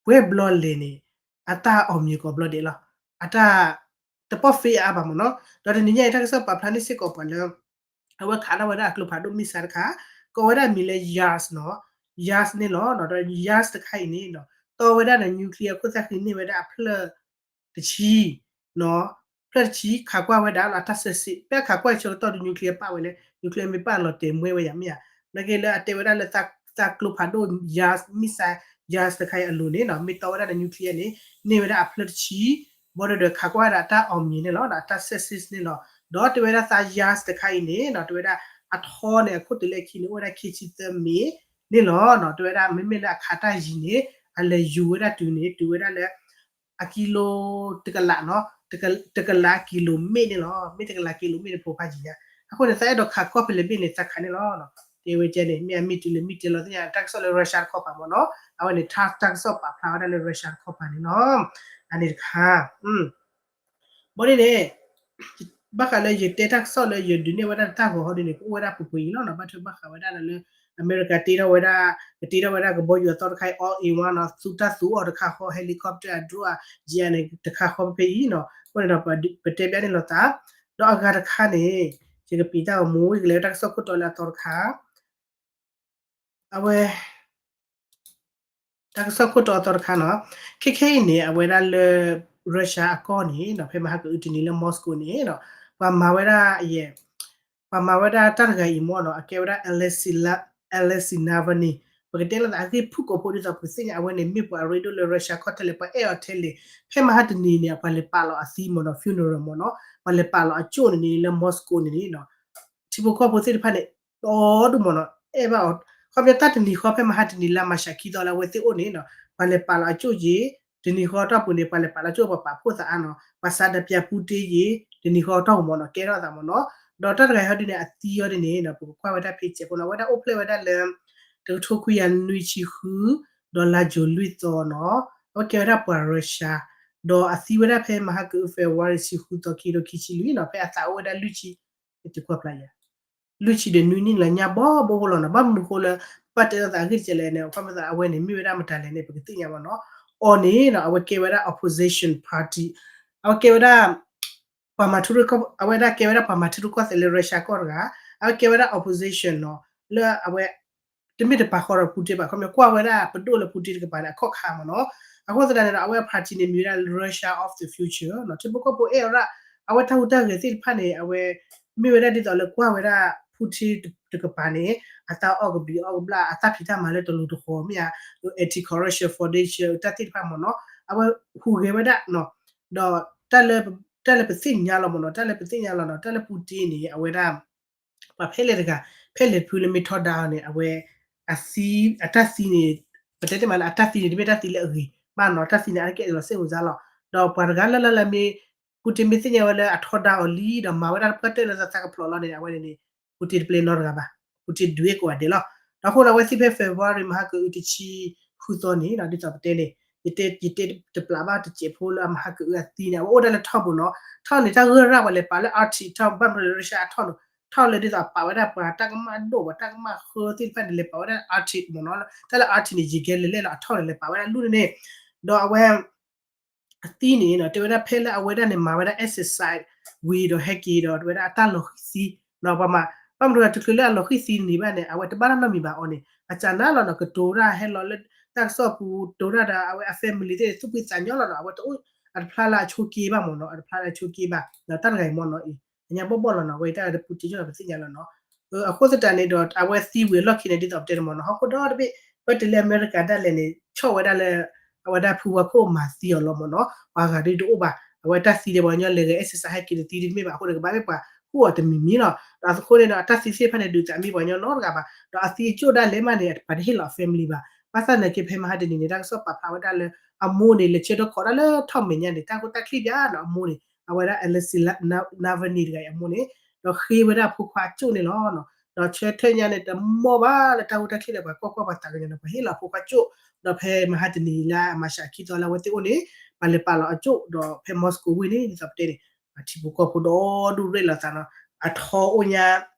ဝဲဘျီလဲၣ်န့ၣ် အတၢ်အီၣ်မံၤကိးဘျီဒဲးလီၤ အတၢ်တပီၢ်ဖ့အါဘၣ်မ့ၢ်နီၤ ဒီးတနံၤညါအံၤ တၢ်ကစီၣ်ပာ်ဖျါန့ၢ်စ့ၢ်ကီးပှၤလၢ အဝဲခးထီၣ်ဝဲဒၣ်အကျိဖးဒိၣ်မံၣ်စၢ်တခါ ကိးဝဲဒၣ်မံၤလၢ Yars နီၤ Yars န့ၣ်လီၤ ဒီး Yars တခါအံၤန့ၣ် တီဝဲဒၣ်ဒီး nuclear ခိၣ်သၣ်ဃံန့ၢ်ဝဲဒၣ်အဖျၢၣ်တဆံ ဖျၢၣ်တဆံ ခးကွၢ်ဝဲဒၣ်လီၤ အတၢ်ဆၢစ့း ဖဲအခးကွၢ်ဆၢကတီၢ်ဒီး nuclear ပာ်ဝဲလဲၣ် nuclear မ့ၢ်ပာ်လီၤတဲာ်မွဲဝဲယၤမ့ၢ်ဧါ နာ်က့လၢအတဲဝဲဒၣ်လၢ သးကျိဖးဒိၣ် Yars မံၣ်စၢ် Yars တခါအံၤအလိၤန့ၣ်နီၤ မ့ၢ်တီဝဲဒၣ်ဒီး nuclear န့ၣ် န့ၢ်ဝဲဒၣ်အဖျၢၣ်တဆံ ဘၣ်ဒီးဒီးခးကွၢ်ဝဲဒၣ်အတၢ်အီၣ်မံၤန့ၣ်လီၤ အတၢ်ဆၢစ့းန့ၣ်လီၤ ဒီးတဲဝဲဒၣ်သး Yars တခါအံၤန့ၣ်နီၤ တဲဝဲဒၣ် အထီန့ၣ် အခိၣ်တုၤလၢခံန့ၣ် အိၣ်ဝဲဒၣ်ခံဆံသၢမံၤန့ၣ်လီၤ တဲဝဲဒၣ် မ့မ့ၢ်လၢအခးတၢ်ယံၤန့ၣ် အလဲၤယူၤဝဲဒၣ်တုၤန့ၣ် တုၤဝဲဒၣ်လၢ အကံလိတကလးနီၤ တကလးကံလိမ့ၣ်န့ၣ်လီၤ. မ့ၢ်တကလးကံလိမ့ၣ်န့ၣ် ဖိခွါယံၤညါ. အဃိန့ၣ် သးအဲၣ်ဒိးခးကီၢ်ဖဲလဲၣ်ဘ့ၣ်န့ၣ် သးခးန့ၣ်လီၤ. တဲဝဲကဲန့ၣ် မ့ၢ်အမ့ၢ်တုၤလၢမ့ၢ်တဲလီၤသ့ၣ်ညါ တၢ်ကစီၣ်လၢ Russia တခီပၤမ့ၢ်နီၤ. အဝဲန့ၣ် တၢ်ကစီၣ်ပာ်ဖျါဝဲဒၣ်လၢ Russia တခီပၤန့ၣ်လီၤ. အန့ၣ်တခါ ဘၣ်န့ၣ်န့ၣ် ဘၣ်ဃးလၢယတဲတၢ်ကစီၣ်လၢယဒုးနဲၣ်ဝဲဒၣ်တၢ်ဂီၤဟီဒ်န့ၣ် ကအိၣ်ဝဲဒၣ်ပှဲၤပှဲၤအံၤလီၤနီၤ. ဘၣ်ထွဲဘၣ်ဃးဝဲဒၣ်လၢ အမဲရကၤတ့ထီၣ်ဝဲဒၣ် ကတ့ထီၣ်ဝဲဒၣ်ကဘီယူၤအသီတခါအံၤ all in one နီၤ, သူတၢ်သူအီၤတခါဃီ helicopter အ drone အ jet န့ၣ် တခါဃီဖဲဖဲအံၤနီၤ. အဃိန့ၣ်ဒီး ပတဲဘၣ်န့ၣ်လိာ်သး ဒီးအဂၤတခါန့ၣ် ယကပံးတၢ်ဂီၤမူ ယကလဲၤဝဲတၢ်ကစီၣ်ခိၣ်တီလၢအသီတခါ အဝဲ တၢ်ကစီၣ်ခိၣ်တီအသီတခါနီၤ. ခဲခဲအံၤန့ၣ် အဝဲဒၣ်လၢ Russia အကီၢ်န့ၣ်နီၤ ဖဲမဟါကအုတနံၤလၢ Moscow န့ၣ်နီၤ ပှၤမၤဝဲဒၣ်ယဲ ပှၤမၤဝဲဒၣ်တၢ်တဂၤအံၤမ့ၢ်နီၤ အကဲဝဲဒၣ် Alexei Navalny ပကတဲလီၤသးအဂ့ၢ်ဖုၣ်ကိာ်ဖိဒ်သိး ပကသ့ၣ်ညါအဝဲန့ၣ် မ့ၢ်ပှၤအရ့ဒိၣ်လၢ Russia ကီၢ်ထဲလဲၣ် ပှၤအဲၣ်အီၤထဲလဲၣ်. ဖဲမဟါတနံၤန့ၣ် ပှၤလဲၤပာ်လီၤအသံမ့ၢ်နီၤ funeral မ့ၢ်နီၤ ပှၤလဲၤပာ်လီၤအကၠိၣ်န့ၣ်န့ၣ် လၢ Moscow န့ၣ်န့ၣ်နီၤ ထံဖိကီၢ်ဖိသ့ၣ်တဖၣ်န့ၣ် ဒီဒူၣ်မ့ၢ်နီၤ အဲၣ်ဘၣ်အီၤ ခီပညီတၢ်တနံၤဃီဖဲမဟါတနံၤလါ March ခံသီလၢအဝဲသ့ၣ်အိၣ်န့ၣ်နီၤ ပှၤလဲၤပာ်လီၤအကၠိၣ်က့ၤ တနံၤဃီတီၢ်ပူၤန့ၣ် ပှၤလဲၤပာ်လီၤကၠိၣ် ပှၤပာ်ဖှိၣ်သးအါနီၤ ပှၤစးဒီးပၠးပူတ့က့ၤ တနံၤဃီတီၢ်ပူၤမ့ၢ်နီၤ ကဲထီၣ်သးမ့ၢ်နီၤ. ဒီးတၢ်တဂၤဟီဒ်န့ၣ် အသံအီၤဒ်န့ၣ်နီၤ ပကကွၢ်ဝဲဒၣ် picture ဖိနီၤ အဝဲဒၣ်အိၣ်ဖျဲၣ်ဝဲဒၣ်လၢ တကထိခွံကယၤနွံဆံဃု ဒီးလါယူၤလွံၢ်သီနီၤ အဝဲကဲဝဲဒၣ်ပှၤ Russia ဒီးအသံဝဲဒၣ်ဖဲမဟါကအု February ဆံဃုသီ ခံကထိခံဆံလွံၢ်နီၤ ဖဲအသးအိၣ်ဝဲဒၣ်လွံၢ်ဆံ တကွၢ်ဖျါယၤ လွံၢ်ဆံဒီးနွံနံၣ်လၢညါဘီဘိဖိလီၤနီၤ. ဘၣ်မနုၤဃိလၢ ဘၣ်တဲလိာ်သးအဂ့ၢ်တကဲလဲၣ်န့ၣ် ခီပသးအဝဲန့ၣ် မ့ၢ်ဝဲဒၣ်မတၤလဲၣ်န့ၣ် ပကသ့ၣ်ညါဘၣ်နီၤ. အီၤန့ၣ်နီၤ အဝဲကဲဝဲဒၣ် opposition party အဝဲကဲဝဲဒၣ် ပှၤမၤထူရူၢ်ကီၢ် အဝဲဒၣ်ကဲဝဲဒၣ်ပှၤမၤထူရူၢ်ကီၢ်သဲးလၢ Russia ကီၢ်တဂၤ အဝဲကဲဝဲဒၣ် opposition နီၤ လၢအဝဲ တမ့ၢ်တပာ်ဃီဒီး Putin ဘၣ် ခီပညီကွၢ်ဝဲဒၣ်ပဒိၣ်လၢ Putin တကပၤန့ၣ် အခီၣ်ခါမ့ၢ်နီၤ. အဃိသတးန့ၣ်ဒီး အဝဲအ party န့ၣ် မ့ၢ်ဝဲဒၣ် Russia of the future နီၤ ထံဖိကီၢ်ဖိအဲၣ်ဝဲဒၣ် အဝဲတၢ်ဟူးတၢ်ဂဲၤသ့ၣ်တဖၣ်န့ၣ် အဝဲ မ့ၢ်ဝဲဒၣ်ဒ်သိးလၢကွၢ်ဝဲဒၣ် Putin တကပၤန့ၣ် အတၢ်အီၣ်ကဘျံးအီၣ်ကဘျၣ် အတၢ်ဖံးတၢ်မၤလၢတလိၤတဃီၤမ့ၢ်ဧါ anti corruption foundation တၢ်သ့ၣ်တဖၣ်မ့ၢ်နီၤ အဝဲဟူးဂဲၤဝဲဒၣ်နီၤ ဒီး တၢ်လၢပသ့ၣ်ညါလီၤမ့ၢ်နီၤ တၢ်လၢပသ့ၣ်ညါလီၤနီၤ တၢ်လၢ Putin န့ၣ် အဝဲဒၣ် ပှၤဖဲလဲၣ်တဂၤ ဖဲလဲၣ်တဖုလၢမ့ၢ်ထီဒါအီၤန့ၣ် အဝဲ အသံ အတၢ်သံန့ၣ် ပတဲတ့ၢ်မးလၢအတၢ်သံန့ၣ် တမ့ၢ်တၢ်သံလၢအဂ့ၤဘၣ်နီၤ တၢ်သံန့ၣ် အါတက့ၢ်လီၤစ့ၣ်မုၢ်စါလီၤ ဒီးပှၤတဂၤလၢ်လၢ်လၢမ့ၢ် Putin မ့ၢ်သ့ၣ်ညါဝဲလၢအထီဒါအီၤလံ ဒီးမၤဝဲဒၣ်တပှၢ်တၢၢ်လၢသးသးကဖျိးလီၤန့ၣ် အဝဲန့ၣ်န့ၣ် Putin တပျဲနီတဂၤဘၣ် Putin ဒုးအဲၣ်ကိးဂၤဒဲးလီၤ. ဒီးအဃိန့ၣ် အဝဲသံဖဲ February မဟါကအုတဆံဃုသီန့ၣ် ဒ်သိးပတဲန့ၣ် ယတဲ ယတဲတပျးဘၣ်တစဲးဖိလၢအမဟါကအုအသံန့ၣ် အဝဲအိၣ်ဒၣ်လၢထီၣ်ပူၤနီၤ ထီၣ်န့ၣ် တၢ်ဂိၢ်ရၢ်ပှၤလဲၤပာ်လၢ Arctic ထီၣ် ဘၣ်မနုၤလၢ Russia အထီၣ်န့ၣ် ထီၣ်လၢဒ်သိးပာ်ဝဲဒၣ်ပှၤတၢ်ကမၣ်ဒိၣ် ပှၤတၢ်ကမၣ်ဃၢသ့ၣ်တဖၣ်န့ၣ် လဲၤပာ်ဝဲဒၣ် Arctic မ့ၢ်နီၤ တၢ်လၢ Arctic န့ၣ် ယကဲလဲၤလဲၣ်လီၤ အထီၣ်န့ၣ် လဲၤပာ်ဝဲဒၣ်လူၢ်န့ၣ်န့ၣ် ဒီးအဝဲ အသံန့ၣ်နီၤ တဲဝဲဒၣ်ဖဲလၢအဝဲဒၣ်န့ၣ် မၤဝဲဒၣ် exercise ဝံၤဒီးဟဲက့ၤဒီး တဲဝဲဒၣ်အတၢ်လီၤဃံၢ်သံနီၤ ပှၤမၤ ဘၣ်မနုၤတချုးလၢအလီၤဃံၢ်သံန့ၣ်ဘၣ်န့ၣ် အဝဲတဘၣ်တၢ်နီတမံၤဘၣ်အီၤန့ၣ် အစးနါလီၤနီၤ ကတိၤတၢ်ဟဲလီၤလၢ တၢ်ကစီၣ်ပူၤ တိၤတၢ်ဒီး အဝဲအ family သ့ၣ် သူၣ်ဖှံသးညီလီၤနီၤ အဝဲတအိၣ် အတဖျါလၢအဆိးက့ဘၣ်မ့ၢ်နီၤ အတဖျါလၢအဆိးက့ဘၣ် ဒီးတၢ်တဂၤအံၤမ့ၢ်နီၤအံၤ အညါဘီၣ်ဘီၣ်လီၤနီၤ အဝဲတၢ်လၢပူၤတ့ၢ်ကၠိၣ်ဒီးပသ့ၣ်ညါလီၤနီၤ အဃိသတးန့ၣ်ဒီး အဝဲသံဝံၤအလီၢ်ခံန့ၣ် ဒ်သိးပတဲန့ၣ်မ့ၢ်နီၤ ဟီၣ်ခိၣ်ဒီတဘ့ၣ် ပတဲလၢအမဲရကၤဒၣ်လဲာ်န့ၣ် ဆီၣ်ဝဲဒၣ်လၢ အဝဲဒၣ်ဖုဝါခိၣ်မၤသံအီၤလီၤမ့ၢ်နီၤ ပှၤဂၤဒ်တအိၣ်ဘၣ် အဝဲတၢ်သံဒီးပှၤကညီလဲၤဂဲၤ exercise ဟဲက့ၤတသံဒ်တမ့ၢ်ဘၣ်အဃိန့ၣ် ကဘၣ်မ့ၢ်ပှၤဟူးအီၤတမံၤမံၤလီၤ ဒီးအဃိန့ၣ်ဒီး အတၢ်သံသ့ၣ်တဖၣ်န့ၣ် ဒုးသးမ့ၢ်ပှၤကညီနီတဂၤဘၣ် ဒီးအသံအကၠိၣ်ဒၣ်လဲာ်မးန့ၣ် ပှၤတဟ့ၣ်လီၤအ family ဘၣ် ဘၣ်ဆၣ်နာ်က့ဖဲမဟါတနံၤန့ၣ် တၢ်ကစီၣ်ပာ်ဖျါဝဲဒၣ်လၢ အမိၢ်န့ၣ် လဲၤဆၢထၢၣ်ခိးတၢ်လၢထီၣ်မဲာ်ညါန့ၣ် တၢ်ကီတၢ်ချံဘၣ်နီၤ အမိၢ်န့ၣ် အဝဲဒၣ် Alexei Navalny တဂၤအံၤအမိၢ်န့ၣ် ဒီးဃ့ဝဲဒၣ်ဖိခွါအကၠိၣ်န့ၣ်လီၤ ဒီးဆၢထၢၣ်ညါန့ၣ် တမီၢ်ဘၣ်လၢတၢ်ကီတၢ်ချံဒီး ပှၤကွၢ်ကွၢ်ပှၤသးကညီၤန့ၣ် ပှၤဟ့ၣ်လီၤဖိခွါကၠိၣ် ဒီးဖဲမဟါတနံၤလါ March ခံသီလၢအဝဲသ့ၣ်အိၣ်န့ၣ် ပှၤလဲၤပာ်လီၤအကၠိၣ် ဒီးဖဲ Moscow ဝ့ၢ်န့ၣ် ဒ်သိးပတဲန့ၣ် ပှၤထံဖိကီၢ်ဖိဒီဒူၣ်ရဲၣ်လီၤသးနီၤ အထီအိၣ်ညါ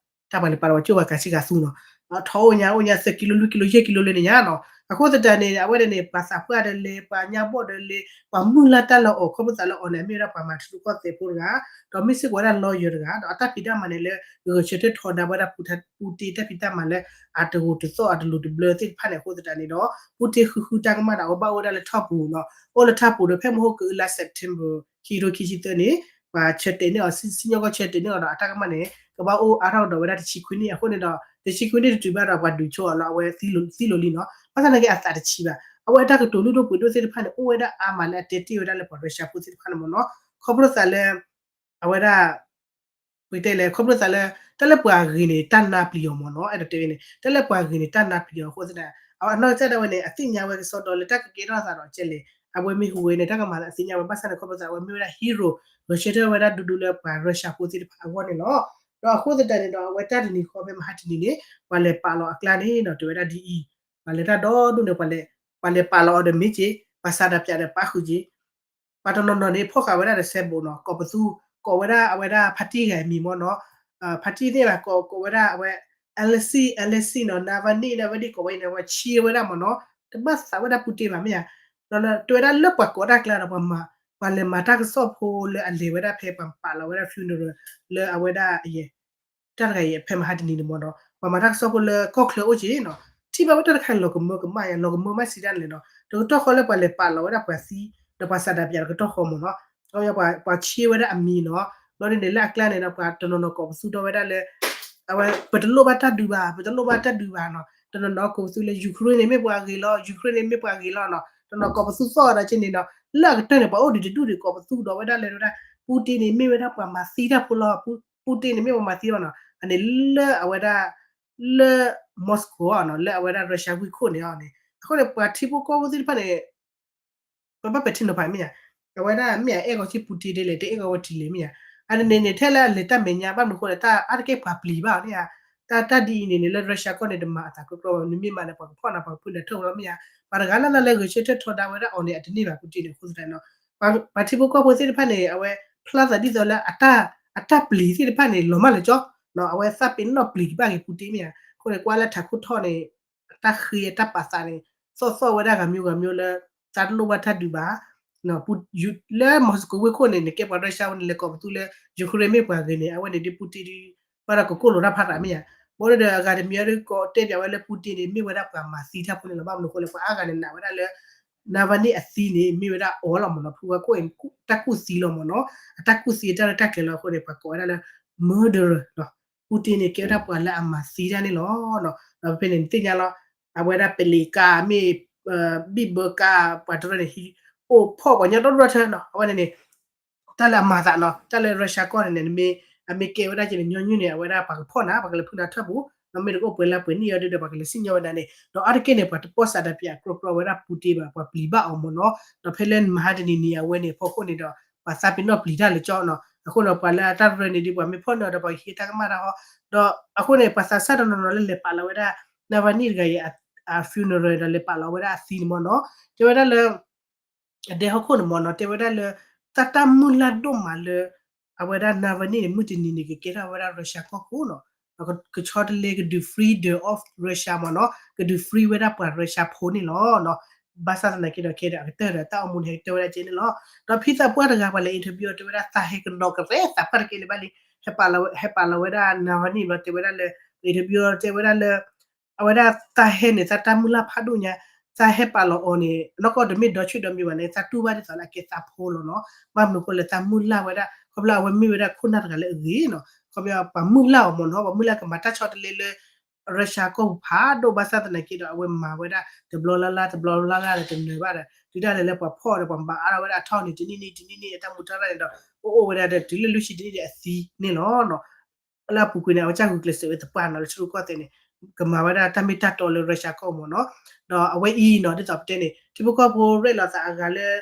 တၢ်ပှၤလဲၤပာ်လီၤအကၠိၣ်ပှၤကးဆံဂၤသူနီၤ အထီအိၣ်ညါအိၣ်ညါသၢကံလိ လွံၢ်ကံလိ ယဲၢ်ကံလိလၢန့ၣ်ညါနီၤ အဃိသတးန့ၣ် အဝဲဒၣ်န့ၣ် ပှၤသးပှၢ်ဒီးလဲၤ ပှၤညါဘီၣ်ဒီးလဲၤ ပှၤမုၢ်လၢ်တၢ်လီၤအီၤ ခီဖျိသးလၢအီၤန့ၣ် အမ့ၢ်ဝဲဒၣ်ပှၤမၤထူရူၢ်ကီၢ်သဲးဖိတဂၤ ဒီးမ့ၢ်စ့ၢ်ကီးဝဲဒၣ် lawyer တဂၤ ဒီးအတၢ်ဖံးတၢ်မၤန့ၣ်လၢ ဂဲၤဆၢထၢၣ်ထီဒါဝဲဒၣ် Putin တၢ်ဖံးတၢ်မၤလၢ အတဂိာ်တသီၣ်အတလိၤတဘျၢသ့ၣ်တဖၣ်န့ၣ် အဃိသတးန့ၣ်ဒီး Putin ဃုဃုတၢ်ကမၣ်ဒီး အဝဲဘၣ်အိၣ်ဝဲဒၣ်လၢထီၣ်ပူၤနီၤ အိၣ်လၢထီၣ်ပူၤဒီး ဖဲမဟါကအုလါ September ခံကထိခံဆံသၢန့ၣ် ပှၤဆၢတဲာ်န့ၢ်အီၤ စံၣ်ညီၣ်ကွီၢ်ဆၢတဲာ်န့ၢ်အီၤဒီး အတၢ်ကမၣ်န့ၣ် ကဘၣ်အိၣ်အါထီၣ်ကဒီးဝဲဒၣ်တဆံခွံနံၣ် အဃိန့ၣ်ဒီး တဆံခွံနံၣ်တတုၤဘၣ်ဒီး ပှၤဒုးဆိအီၤလၢအဝဲသံလိၤလံနီၤ ဘၣ်ဆၣ်သနာ်က့အသးတဆံးဘၣ် အဝဲတၢ်ကတိၤလုၢ်ဒိၣ်ပှ့ၤဒိၣ်သ့ၣ်တဖၣ်န့ၣ် အိၣ်ဝဲဒၣ်အါမးလၢအတဲတ့ၢ်ဝဲဒၣ်လၢပှၤ Russia ဖိသ့ၣ်တဖၣ်န့ၣ်မ့ၢ်နီၤ ခီဖျိသးလၢ အဝဲဒၣ် ပတဲလဲၣ် ခီဖျိသးလၢ တၢ်လၢပှၤဂ့ၤန့ၣ် တၢ်နါပျံၤအီၤမ့ၢ်နီၤ အဲၣ်ဒိးတဲဝဲန့ၣ် တၢ်လၢပှၤဂ့ၤန့ၣ် တၢ်နါပျံၤအီၤအဃိသတး အဝဲအနီၢ်ကစၢ်ဒၣ်ဝဲန့ၣ် အသ့ၣ်ညါဝဲကစီဒီလၢတၢ်ကကဲထီၣ်သးဒီးကဲလဲၣ် အဝဲမ့ၢ်ဟူးဂဲၤန့ၣ် တၢ်ကမၤလၢအသ့ၣ်ညါဝဲ ဘၣ်ဆၣ်န့ၣ် ခီဖျိသးအဝဲမ့ၢ်ဝဲဒၣ် hero ဂဲၤဆၢထၢၣ်ဝဲဒၣ်ဒူဒူလၢပှၤရၢၡါဖိသ့ၣ်တဖၣ်အဂီၢ်န့ၣ်လီၤ. ဒီးအဃိသတးန့ၣ်ဒီး အဝဲတၢ်တနံၤဃီဖဲမဟါတနံၤန့ၣ် ပှၤလဲၤပာ်လီၤအကျါန့ၣ်ဒီး တဲဝဲဒၣ်ဒ်အံၤ, ပှၤလဲၤတၢ်ဒီဒူၣ်န့ၣ် ပှၤလဲၤပာ်လီၤအီၤဒီးမ့ၢ်က့ၤ ပှၤစးဒးပၠးဒီးပာ်ဃုာ်က့ၤ ပှၤတနီၤနီၤန့ၣ် ဖီၣ်ဃာ်ဝဲဒၣ်ဒီးစဲးဘိးနီၤ ကိးပသူ ကိးဝဲဒၣ်အဝဲဒၣ်ဖါတံၢ်ဂၤအမံၤမ့ၢ်နီၤ, ဖါတံၢ်သ့ၣ်ဘၣ် ကိးဝဲဒၣ်အဝဲ Alexei Alexei နီၤ Navalny Navalny ကိးဝဲအံၤန့ၣ် ပှၤဆံးဝဲဒၣ်မ့ၢ်နီၤ, တဘၣ်သးဝဲဒၣ် Putin ဘၣ်မ့ၢ်ဧါ, ဒီးတဲဝဲဒၣ်လၢပှၤကိးတၢ်ကျါဒီး ပှၤမၤ ပှၤလဲၤမၤတၢ်ကစီၣ်ဖိလၢအလဲၤဝဲဒၣ်ဖဲပှၤပာ်လီၤဝဲဒၣ် funeral လၢအဝဲဒၣ်အယဲၢ် တၢ်တဂၤအံၤ ဖဲမဟါတနံၤန့ၣ်မ့ၢ်နီၤ ပှၤမၤတၢ်ကစီၣ်ဖိလၢကီၢ်ချၢအိၣ်က့ၤနီၤ, ထံၣ်ဘၣ်ဝဲတၢ်တခါန့ၣ် လီၤကမၢကမၣ်ယါ လီၤကမၢမးစံးဒၣ်န့ၣ်လီၤ. တကတီၢ်ဃီလၢပှၤလဲၤပာ်လီၤဝဲဒၣ်ပှၤသံ ဒီးပှၤစးဒးပၠးတကတီၢ်ဃီမ့ၢ်နီၤ, ပှၤဆံးဝဲဒၣ်အမံၤနီၤ, ဘျီဒ်န့ၣ်လၢအကျါန့ၣ်ဒီး ပှၤတနီၤနီၤကိးပသူထီၣ်ဝဲဒၣ်လၢ အဝဲ ပတလိၣ်ဘၣ်တၢ်ဒုးဘၣ် ပတလိၣ်ဘၣ်တၢ်ဒုးဘၣ်နီၤ, တနီၤနီၤကိးပသူလၢ Ukraine န့ၣ်မ့ၢ်ပှၤဂ့ၤလီၤ Ukraine န့ၣ်မ့ၢ်ပှၤဂ့ၤလီၤနီၤ, တနီၤကိးပသူသီၣ်ဒီးက့န့ၣ်နီၤ, လၢအကတၢၢ်န့ၣ် ပှၤအိၣ်ဒံးတဒူၣ်ဒံး ကိးပသူဒီးဝဲဒၣ်လၢဝဲဒၣ် Putin န့ၣ်မ့ၢ်ဝဲဒၣ်ပှၤမၤသံတၢ်ဖိလီၤ, Putin န့ၣ်မ့ၢ်ပှၤမၤသံဘၣ်နီၤ, အန့ၣ်လၢအဝဲဒၣ် လၢ Moscow နီၤ လၢအဝဲဒၣ် Russia ဝ့ၢ်ခိၣ်န့ၣ်အီၤန့ၣ် အဃိန့ၣ် ပှၤထံဖိကီၢ်ဖိသ့ၣ်တဖၣ်န့ၣ် ပဘၣ်ပဲာ်ထံနီၤဖးမ့ၢ်ဧါ, အဝဲဒၣ်မ့ၢ်ဧါ အဲၣ်ဂီၤက့ၤ Putin ဒ်လဲၣ် တအဲၣ်ဂီၤဝဲတံၢ်လဲၣ်မ့ၢ်ဧါ, အန့ၣ်န့ၣ် ထဲလၢအလဲၤတၢ်မဲာ်ညါ ဘၣ်မနုၤဃိလဲၣ် တၢ်အါတက့ၢ်ပှၤပျံၤဘၣ်န့ၣ်ဧါ, တၢ်တၢ်ဒ်အံၤန့ၣ်န့ၣ် လၢ Russia ကီၢ်န့ၣ် တမၤအသးကီကီဘၣ် နမ့ၢ်မၤန့ၣ် ပှၤကဖီၣ်နၤ ပှၤကဖုနၤထၢၣ်ဝဲလီၤမ့ၢ်ဧါ, ပှၤတဂၤလၢ်လၢ်လၢဂဲၤဆၢထၢၣ်ထီဒါဝဲဒၣ်အီၤန့ၣ် အတန့ၢ်ဘၣ် Putin န့ၣ် အဃိသတးနီၤ, ပှၤထံဖိကီၢ်ဖိသ့ၣ်တဖၣ်န့ၣ် အဝဲဖျါသးဒ်သိးလၢ အတၢ်ပျံၤသ့ၣ်တဖၣ်န့ၣ် လီၤမၢ်လၢကၠီ, အဝဲသးပ့ၤနီၣ်ပျံၤကဘၣ်က့ၤ Putin မ့ၢ်ဧါ, အဃိန့ၣ် ကွၢ်လၢထးခိၣ်ထီၣ်န့ၣ် အတၢ်ဃ့အတၢ်ပာ်သးန့ၣ် သီၣ်သီၣ်ဝဲဒၣ်ဂၤမျိုးဂၤမျိုးလၢ သးတလိၣ်ဘၣ်တၢ်ဒုးဘၣ်, လၢ Moscow ဝ့ၢ်ခိၣ်န့ၣ် နကဲပှၤ Russia ဝဲန့ၣ် လဲၤကိးပသူလၢ Ukraine မ့ၢ်ပှၤဂ့ၤန့ၣ် အဝဲန့ၣ်ဒ် Putin ဒ် ဘၣ်ဒီးကကိၢ်လိာ်တၢ်ဖးသးမ့ၢ်ဧါ, ဘၣ်ဒီးအဂၤတမံၤဒီး ကတဲပၠးဝဲလၢ Putin န့ၣ် မ့ၢ်ဝဲဒၣ်ပှၤမၤသံတၢ်ဖိန့ၣ်လီၤ, ဘၣ်မနုၤဃိလဲၣ် ပှၤအါဂၤန့ၣ်နာ်ဝဲဒၣ်လၢ Navalny အသံန့ၣ် မ့ၢ်ဝဲဒၣ်အီၤလီၤမ့ၢ်နီၤ, ဖုဝဲခိၣ်အံၤ တၢ်ကူၣ်သံလီၤမ့ၢ်နီၤ, အတၢ်ကူၣ်သံအတၢ်ရဲၣ်တၢ်ကျဲၤလီၤအဃိန့ၣ် ပှၤကိးဝဲဒၣ်လၢ murderer နီၤ, Putin န့ၣ် ကဲဝဲဒၣ်ပှၤလၢအမၤသံတၢ်န့ၣ်လီၤ. ဒီးဖဲန့ၣ် နသ့ၣ်ညါလီၤ, အဝဲဒၣ် ပလံးကါ မ့ၢ် ဘံၣ်ဘၢကါ ပှၤတရၢန့ၣ် ဟံး အိၣ်ဖီၣ်ပှၤညီဒီဒူၣ်ထၢနီၤ, အဝဲန့ၣ်န့ၣ် တၢ်လၢအမၤသးနီၤ, တၢ်လၢ Russia ကီၢ်န့ၣ်န့ၣ် နမ့ၢ် အမ့ၢ်ကဲဝဲဒၣ်က့ၤန့ၣ် ညီနုၢ်န့ၣ် အဝဲဒၣ်ပှၤကဖီၣ်နၤ ပှၤကလဲၤဖုနၤထၢၣ်ပူၤ, ဒီးမ့ၢ်တကအိၣ်ပှဲၤလါပှဲၤနံၣ်အီၤဒ်ဒီး ပှၤကလဲၤစံၣ်ညီၣ်ဝဲဒၣ်န့ၣ်, ဒီးအါတက့ၢ်န့ၣ် ပှၤတပီၢ်စးဒးပၠးကြီကြီဝဲဒၣ် Putin ဘၣ် ပှၤပျံၤဘၣ်အီၤမ့ၢ်နီၤ, ဒီးဖဲလၢမဟါတနံၤန့ၣ် အဝဲန့ၣ် အဖီခိၣ်န့ၣ်ဒီး ပှၤသးပ့ၤနီၣ်ပျံၤတၢ်လၢကၠီနီၤ, အဃိန့ၣ် ပှၤလၢအတၢ်ရၢန့ၣ်ဒ် ပှၤမ့ၢ်ဖီၣ်န့ၢ်အီၤဒီး ပှၤကဟံးတၢ်ကမၣ်တၢ်ဟီ, ဒီးအဃိန့ၣ် ပှၤသးစၢ်တနီၤနီၤလၢလဲၤပာ်လီၤဝဲဒၣ် Navalny တဂၤအံၤ အ funeral ဒီးလဲၤပာ်လီၤဝဲဒၣ်အသံန့ၣ်မ့ၢ်နီၤ, တဲဝဲဒၣ်လၢ အဒဲဟီၣ်ခိၣ်န့ၣ်မ့ၢ်နီၤ, တဲဝဲဒၣ်လၢ တၢ်တၢ်မုၢ်လၢ်ဒိၣ်မးလၢ အဝဲဒၣ် Navalny န့ၣ် မုၢ်တနံၤန့ၣ် ကကဲထီၣ်ဝဲဒၣ် Russia ကီၢ်ခိၣ်နီၤ, ကဆီတလဲကဒုး freedom of Russia မ့ၢ်နီၤ, ကဒုး free ဝဲဒၣ်ပှၤ Russia ဖိန့ၣ်လီၤ. ဘၣ်ဆၣ်သနာ်က့ဒီး ခဲဒီးအကတၢၢ်ဒီးတၢ်အိၣ်မူန့ၣ် ဟဲကတၢၢ်ဝဲဒၣ်ကဲန့ၣ်လီၤ. ဒီးဖံသးပှၢ်တဂၤ ပှၤလဲၤ interview တဲဝဲဒၣ် သးဟဲကဒီးကရဲသးပှၢ်တကဲလၢၤဘၣ်လံ, ဟဲပာ်လီၤဝဲဒၣ် Navalny ဘျီ တဲဝဲဒၣ်လၢ interview တဲဝဲဒၣ်လၢ အဝဲဒၣ်သးဟဲန့ၣ် သးတၢ်မုၢ်လၢ်ဖးဒိၣ်ညါ, သးဟဲပာ်လီၤအီၤန့ၣ် နီၢ်ကီၢ်တမ့ၢ်ဒီဆံၣ်ဒီမံၤဘၣ်န့ၣ် သးတူၢ်ဘၣ်ဒ်သိးလၢအကဲသးဖိလီၤနီၤ. ဘၣ်မနုၤအဃိလဲၣ် သးမုၢ်လၢ်ဝဲဒၣ် ခီဖျိအဝဲမ့ၢ်ဝဲဒၣ်ခိၣ်နၢ်တဂၤလၢအဂ့ၤနီၤ, ခီဖျိပှၤမုၢ်လၢ်အီၤမ့ၢ်နီၤ, ပှၤမုၢ်လၢ်ကမၤတၢ်ဆီတလဲလၢ Russia ကီၢ်ပူၤဖးဒိၣ် ဘၣ်ဆၣ်သနာ်က့ဒီး အဝဲမၤဝဲဒၣ်တဘျီလၢ်လၢ် တဘျီလၢ်လၢ်ဒီးတနၢၤဘၣ်ဒီး တုၤဒၣ်လဲာ်လၢပှၤဖီၣ်ဒီး ပှၤဘၣ်အါထီၣ်ဝဲဒၣ်အထီၣ်န့ၣ် တနံၣ်နံၣ် တနံၣ်နံၣ် အတၢ်မူထီၣ်ရၣ်န့ၣ်ဒီး အိၣ်အိၣ်ဝဲဒၣ်ဒီး တုၤလၢလွံၢ်ဆံတနံၣ်ဒီးအသံန့ၣ်လီၤ. လၢအပူၤကွံာ်န့ၣ် အဝဲကစၢ်ဂုာ်ကျဲးစၢးဝဲသပှၢ်နီၤ လၢထံရူၢ်ကီၢ်သဲးန့ၣ် ကမၤဝဲဒၣ်တၢ်မ့ၢ်တၢ်တီလၢ Russia ကီၢ်မ့ၢ်နီၤ. ဒီးအဝဲအံၤနီၤ ဒ်သိးပတဲန့ၣ် ထံဖိကီၢ်ဖိရဲၣ်လီၤသးအဂၤလၢ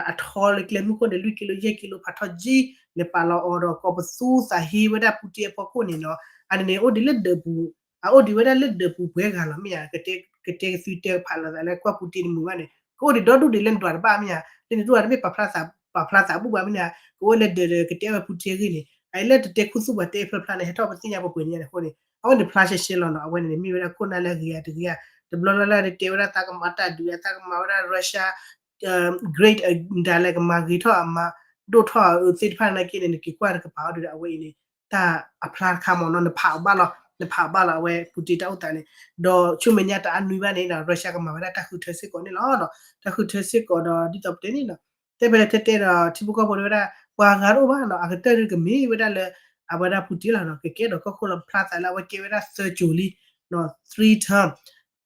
အထီလၢကျဲမုၢ်ခိၣ်န့ၣ် လွံၢ်ကံလိ ယဲၢ်ကံလိ ဖးထီၣ်ကံ လဲၤပာ်လီၤအီၤဒီး ကိးပသူသးဟ့ဝဲဒၣ် Putin အဖီခိၣ်န့ၣ်နီၤ. အန့ၣ်န့ၣ် အိၣ်ဒံးလၢဒၢးပူၤ အအိၣ်ဒံးဝဲဒၣ်လၢဒၢးပူၤပှဲၤဂၤလီၤမ့ၢ်ဧါ. ကတဲကသွံတဲကဖးလိာ်သးလၢကွၢ် Putin တမုာ်ဘၣ်န့ၣ် ကအိၣ်ဒံးဒီဒူၣ်ဒံးလၢနဒွးတဘၣ်မ့ၢ်ဧါ. လၢနဒွးတမ့ၢ်ပာ်ဖျါသး ပာ်ဖျါသးဘူၣ်ဘၣ်မ့ၢ်ဧါ. ကအိၣ်လၢဒၢးဒီး ကတဲဝဲ Putin အဂ့ၢ်န့ၣ် အအံၤလၢတတဲခူသူၣ်ပှၤတဲဖျါဖျါန့ၣ် ဟဲထီၣ်ပသ့ၣ်ညါပှဲၤပှဲၤန့ၣ်အဃိန့ၣ် အဝဲန့ၣ်ဖျါရှဲရှဲလီၤနီၤ. အဝဲန့ၣ်န့ၣ် မ့ၢ်ဝဲဒၣ်ခိၣ်နၢ်လၢအဂ့ၤဧါတဂ့ၤဧါ. တဘျီလၢ်လၢ်ဒီးတဲဝဲဒၣ်သးကမၤတၢ်ဒုးဧါ သးကမၤဝဲဒၣ် Russia great ဒၣ်လဲာ်ကမၤဂ့ၤထီၣ်အမၤဒိၣ်ထီၣ်အသ့ၣ်တဖၣ်နာ်က့န့ၣ် နက့ၤကွၢ်တကပၤအီၤဒီး အဝဲအံၤန့ၣ် တၢ်အဖျါတခါမ့ၢ်နီၤ နဖးအီၤဘၣ်လီၤ နဖးအီၤဘၣ်လီၤ အဝဲ Putin တၢ်အိၣ်သးန့ၣ် ဒီးဆူမဲာ်ညါတအါနွံဘၣ်န့ၣ်ဒီး Russia ကမၤဝဲဒၣ်တၢ်ဃုထၢစ့ၢ်ကီးန့ၣ်လီၤ. တၢ်ဃုထၢစ့ၢ်ကီးဒီး ဒ်သိးပတဲန့ၣ်နီၤ တဲဖဲလဲၣ်တဲတဲဒီး ထံဖိကီၢ်ဖိတဲဝဲဒၣ် ပှၤဂၤတအိၣ်ဘၣ်နီၤ အကတၢၢ်ဒုကမ့ၢ်ဝဲဒၣ်လၢ အဝဲဒၣ် Putin လီၤနီၤ ကကဲဒီးကီၢ်ခိၣ်လီၤ ဖျါသးလၢအဝဲကဲဝဲဒၣ်သၢကၠိၤလံ three term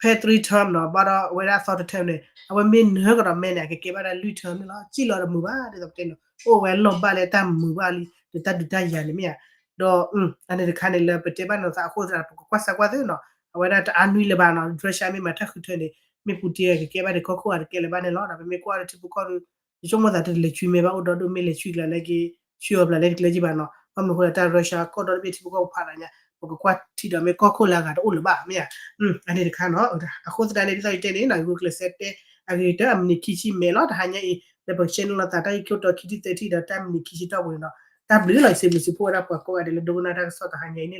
ဖဲ three term နီၤ ဘၣ်ဒီးအဝဲဒၣ်သီတ term န့ၣ် အဝဲမ့ၢ်နၢၤကဒီးမဲန့ၣ် အကကဲဘၣ်ဒၣ်လွံၢ် term န့ၣ်လီၤ. စံၣ်လီၤတမုာ်ဘၣ် ဒ်သိးပတဲနီၤ အိၣ်ဝဲလီၢ်ဘၣ်လၢတၢ်မုာ်ဘၣ်လံ ဒီးတၢ်ဒုးတၢ်ယၤန့ၣ်မ့ၢ်ဧါ. ဒီး အန့ၣ်တခါန့ၣ်လၢပတဲဘၣ်နီၤသးအဃိသတး ပကကွၢ်စၢ်ကွၢ်သ့နီၤ အဝဲဒၣ်တအါနွံလၢၤဘၣ်နီၤ Russia မ့ၢ်မၤတၢ်ဃုထၢန့ၣ် မ့ၢ် Putin ကကဲဘၣ်ဒၣ်ကီၢ်ခိၣ်အတကဲလၢၤဘၣ်န့ၣ်လီၤ. ဒီးပမ့ၢ်ကွၢ်ဒီးထံဖိကီၢ်ဖိ ယဆိကမိၣ်သးတလဲၤဆွံမဲာ်ဘၣ်အိၣ်ဒီးဒိၣ်မ့ၢ်လဲၤဆွံကျါလၢက့ၤ ဆှၢအီၤဘျးလၢတကျဲက့ဘၣ်နီၤ. ဘၣ်မနုၤအဃိလၢတၢ် Russia ကီၢ်ဒီတဘ့ၣ်ထံဖိကီၢ်ဖိဖးဒိၣ်ညါ ပကကွၢ်ထံဒီးမ့ၢ်ကီၢ်ခိၣ်လၢအဂၤတအိၣ်လၢၤဘၣ်မ့ၢ်ဧါ. အန့ၣ်တခါနီၤ. အဃိသတးန့ၣ် ဒ်သိးယတဲန့ၣ်နီၤ ဂုာ်ကျဲးစၢးတဲ အဂ့ၤကတၢၢ်အမံးနံးခံဆံမဲာ်လီၤ တဟါညါအံၤ လၢပကဆဲးနီၤလီၤသးတၢ်ဂ့ၢ်ခိၣ်တီခံထံၣ်သၢထံၣ်ဒီးတၢ်မံးနံးခံဆံတီၢ်ပူၤန့ၣ်နီၤ. တၢ်ဘျုးလီၤ ယစံးဘျုးစံးဖှိၣ်ဝဲဒၣ်ပှၤကိးဂၤဒဲးလၢဒိကနၣ်တၢ်ကစီၣ်တဟါညါအံၤန့ၣ်လီၤ.